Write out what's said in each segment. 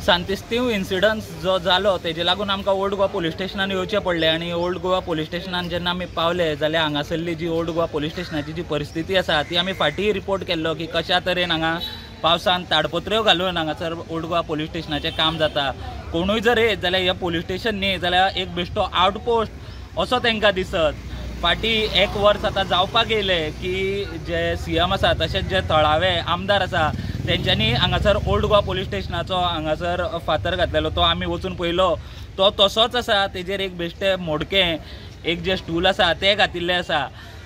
सांतिस्तीव incidence जो जालो तेजे लागून आमकां ओल्ड गोवा पोलीस स्टेशनान येवचें पडलें आनी ओल्ड गोवा पोलीस स्टेशनान जेन्ना आमी पावले जाल्यार हांगासरली जी ओल्ड गोवा पोलीस स्टेशनाची जी परिस्थिती आसा ती आमी फाटीं रिपोर्ट केल्लो की कशा तरेन हांगा पावसान ताडपत्र्यो घालून हांगासर ओल्ड गोवा पोलीस स्टेशनाचें काम जाता. कोणूय जर येत जाल्यार हें पोलीस स्टेशन न्ही जाल्यार एक बेश्टो आउटपोस्ट असो तांकां दिसत. फाटीं एक वर्स आतां जावपाक येयलें की जे सीएम आसा तशेंच जे थळावे आमदार आसा तेंच्यांनी हांगासर ओल्ड गोवा पोलीस स्टेशनाचो हांगासर फातर घातलेलो तो आमी वचून पळयलो, तो तसोच आसा. तेजेर एक बेश्टें मोडकें एक जे स्टूल आसा तें घातिल्लें आसा.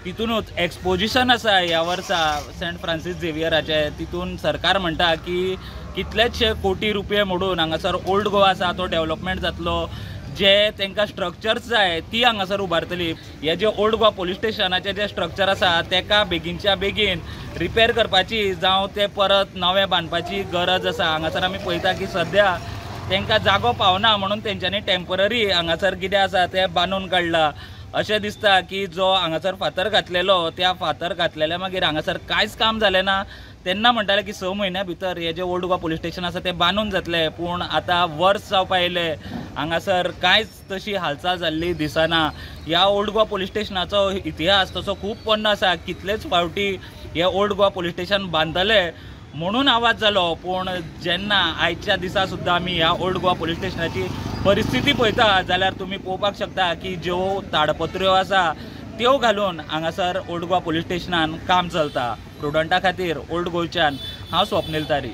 तितूनच एक्सपोजिशन आसा ह्या वर्सा सेंट फ्रांसीस झेवियराचें. तितून सरकार म्हणटा की कितलेचशे कोटी रुपये मोडून हांगासर ओल्ड गोवा आसा तो डेवलपमेंट जातलो, जे तांकां स्ट्रक्चर्स जाय ती हांगासर उबारतली. हे जे ओल्ड गोवा पोलीस स्टेशनाचें जे स्ट्रक्चर आसा तेका बेगीनच्या बेगीन रिपेर करपाची जावं ते परत नवें बांदपाची गरज आसा. हांगासर आमी पळयता की सद्या तांकां जागो पावना म्हणून तेंच्यांनी टेम्पररी हांगासर कितें आसा तें बांदून काडलां. अशें दिसता की जो हांगासर फातर घातलेलो त्या फातर घातलेल्या मागीर हांगासर कांयच काम जालें ना. तेन्ना म्हणटाले की 6 म्हयन्या भितर हे जे ओल्ड गोवा पोलीस स्टेशन आसा तें बांदून जातलें, पूण आतां वर्स जावपा येयलें हांगासर कांयच तशी हालचाल जाल्ली दिसना. ह्या ओल्ड गोवा पोलीस स्टेशनाचो इतिहास तसो खूब पोन्नो आसा. कितलेच फावटी हे ओल्ड गोवा पोलीस स्टेशन बांदतले म्हणून आवाज जालो, पूण जेन्ना आयच्या दिसा सुद्दां आमी ह्या ओल्ड गोवा पोलीस स्टेशनाची परिस्थिती पळयता जाल्यार तुमी पळोवपाक शकता की ज्यो ताडपत्र्यो आसा त्यो घालून हांगासर ओल्ड गोवा पोलीस स्टेशनान काम चलता. प्रुडंटा खातीर ओल्ड गोंयच्यान हांव स्वप्नील तारी.